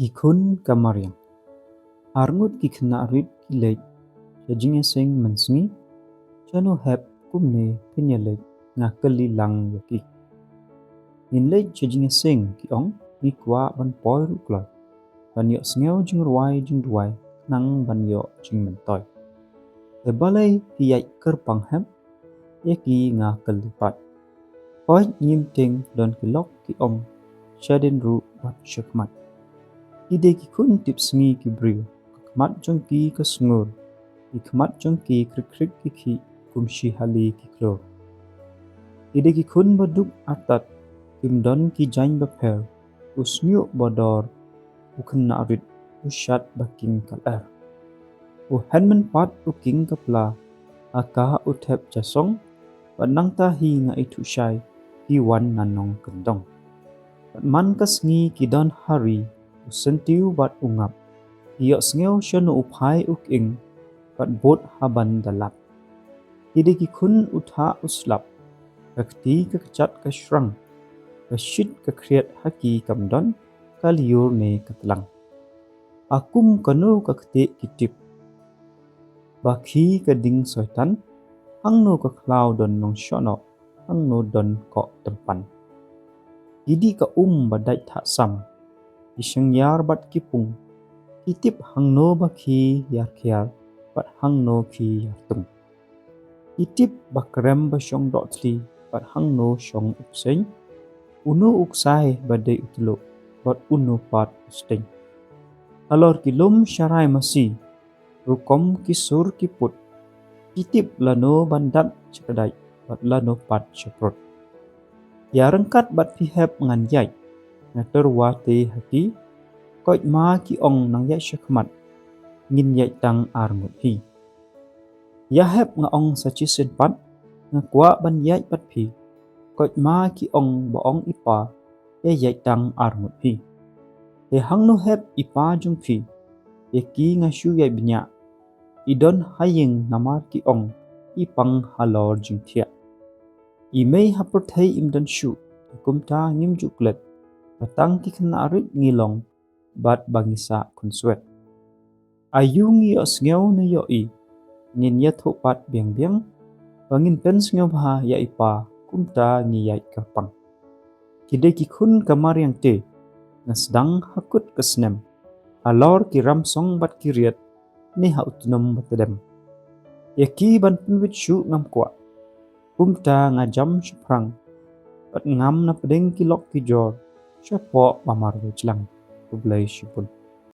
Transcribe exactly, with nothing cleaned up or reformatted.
Ki khun ka mariang. Arngut ki khynnah rit ki leit sha jingïaseng mynsngi. Shano hep kumne phin ïaleit, nga kylli lang ïa ki. Ngin leit sha jingïaseng, ki ong, ngi kwah ban poi ruh kloi, ban ïohsngew jingrwai jingduwai khnang ban ïoh jingmyntoi. Te balei phi ïaid kyrpang hep? Ïa ki nga kylli pat. Hooid, ngim tieng, don ki lok, ki ong, shadien ruh bad shakhmat. Ki dei ki khun tipsngi ki briew, ka khmat jong ki ka sngur, ki khmat jong ki krik krik ki khih kum shi hali ki khlur. Ki dei ki khun ba duk artat, kim don ki jaiñ ba pher, u shñiuh ba dor u khynnah rit, u shad ba king ka lyer. U hynmen pat u king ka pla, ha ka u thep ja song, bad nangta hi nga ithuh shai, ki wan na nongkyndong. Bad man ka sngi ki don ha ri, u syntiew bad u ngap, ki ïohsngew shano u phai u khing, bad bud ha ban da lap. Ki dei ki khun u thah u slap, ka kti ka kjat ka shrang, ka shit ka khriat ha ki kam don ka lyiur ne ka tlang. Ha kum kano ka ktieh ki tip, ba khie ka ding soitan, hangno ka khlaw don nongshohnoh, hangno don koh tympan. Ki dih ka um ba dait thah sam, ki shyngiar bad ki pung, ki tip hangno ba khie ïar khiar, bad hangno khie ïar tung. Ki tip ba krem ba shong doh thli, bad hangno shong u bseiñ, uno u ksai ba dei u tluh, bad uno pat u steiñ. Halor ki lum sharai masi, rukom ki sur ki put, ki tip lano ban dat sha kdai, bad lano pat sha prut. Ïa ryngkat bad phi hep ngan ïaid, nga tyrwa te ha ki, koit ma ki ong nang ïaid shakhmat, ngin ïaid tang arngut hi. Ïa hep nga ong sa shisien pat, nga kwah ban ïaid bad phi, koit ma ki ong ba ong i pa, ïa ïaid tang arngut hi. Te hangno hep i pa jong phi, ïa ki nga shu ïaid bniah, i don ha ïing namar ki ong, i pang halor jingthiah. I mei ha pyrthei im don shuh, te kumta ngim ju klet, ba tang ki khynnah rit ngi long, bad ba ngi sah khunswet. Aïu ngi ïohsngew ne ïohi, ngin ïathuh pat biang biang, ba ngin pynsngewbha ïa i pa, kumta ngi ïaid kyrpang. Ki dei ki khun ka mariang te, nga sdang ha kut ka snem, halor ki ramsong bad ki riat, ne ha u tnum ba tdem. Ïa ki ban pynwit shuh ngam kwah, kumta nga jam shaphrang, bad ngam na pdeng ki lok ki jor, shapoh ba marwei jlang, khublei shibun.